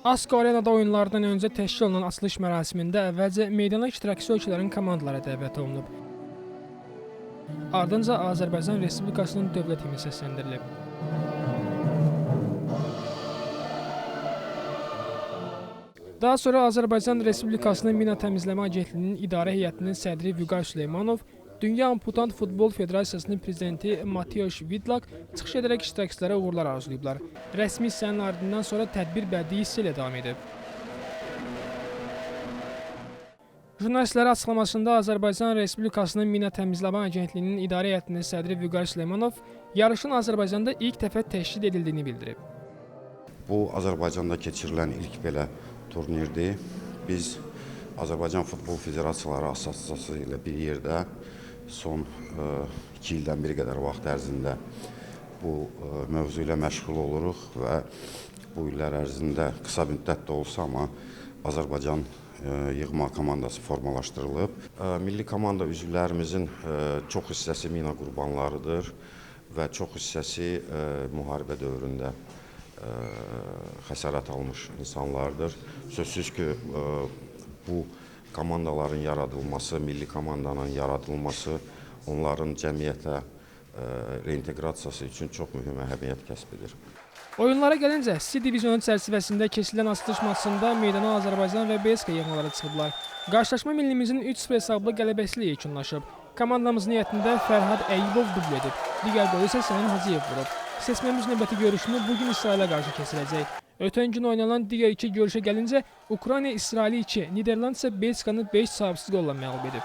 ASKO Arenada oyunlardan öncə təşkil olunan açılış mərasimində əvvəlcə meydana iştirakçı ölkələrin komandaları dəvət olunub. Ardınca Azərbaycan Respublikasının dövlət himni səsləndirilib. Daha sonra Azərbaycan Respublikasının Mina Təmizləmə Agentliyinin İdarə Heyətinin sədri Vüqar Süleymanov, Dünya Amputant Futbol Federasiyasının prezidenti Mateusz Vidlak çıxış edərək iştirakçılara uğurlar arzulayıblar. Rəsmi hissənin ardından sonra tədbir bədii hissə ilə davam edib. Jurnalistlərə açıqlamasında Azərbaycan Respublikasının Mina Təmizləmə Agentliyinin İdarə Heyətinin sədri Vüqar Süleymanov yarışın Azərbaycanda ilk dəfə təşkil edildiyini bildirib. Bu Azərbaycanda keçirilən ilk belə turnirdir. Biz Azərbaycan Futbol Federasiyaları Assosiasiyası ilə bir yerdə son 2 ildən bir qədər vaxt ərzində bu mövzu ilə məşğul oluruq və bu illər ərzində qısa müddət də olsa, amma Azərbaycan yığma komandası formalaşdırılıb. Milli komanda üzvlərimizin çox hissəsi mina qurbanlarıdır və çox hissəsi müharibə dövründə xəsarət almış insanlardır. Sözsüz ki, bu komandaların yaradılması, milli komandanın yaradılması onların cəmiyyətə reinteqrasiyası üçün çox mühüm əhəmiyyət kəsb edir. Oyunlara gəlincə, C divizyonu çərçivəsində keçirilən açılış maçında meydana Azərbaycan və Belçika yığmaları çıxıblar. Qarşılaşma millimizin 3-0 hesablı qələbəsi ilə yekunlaşıb. Komandamızın heyətində Fərhad Əyyubov dubl edib. Digər qolu isə Sənan Hacıyev vurub. Seçməmiz növbəti görüşünü bugün İsrailə qarşı keçirəcək. Ötən gün oynanan digər iki görüşə gəlincə, Ukrayna İsraili 2, Niderland isə Belçikanı 5 sahibsiz qolla məğlub edib.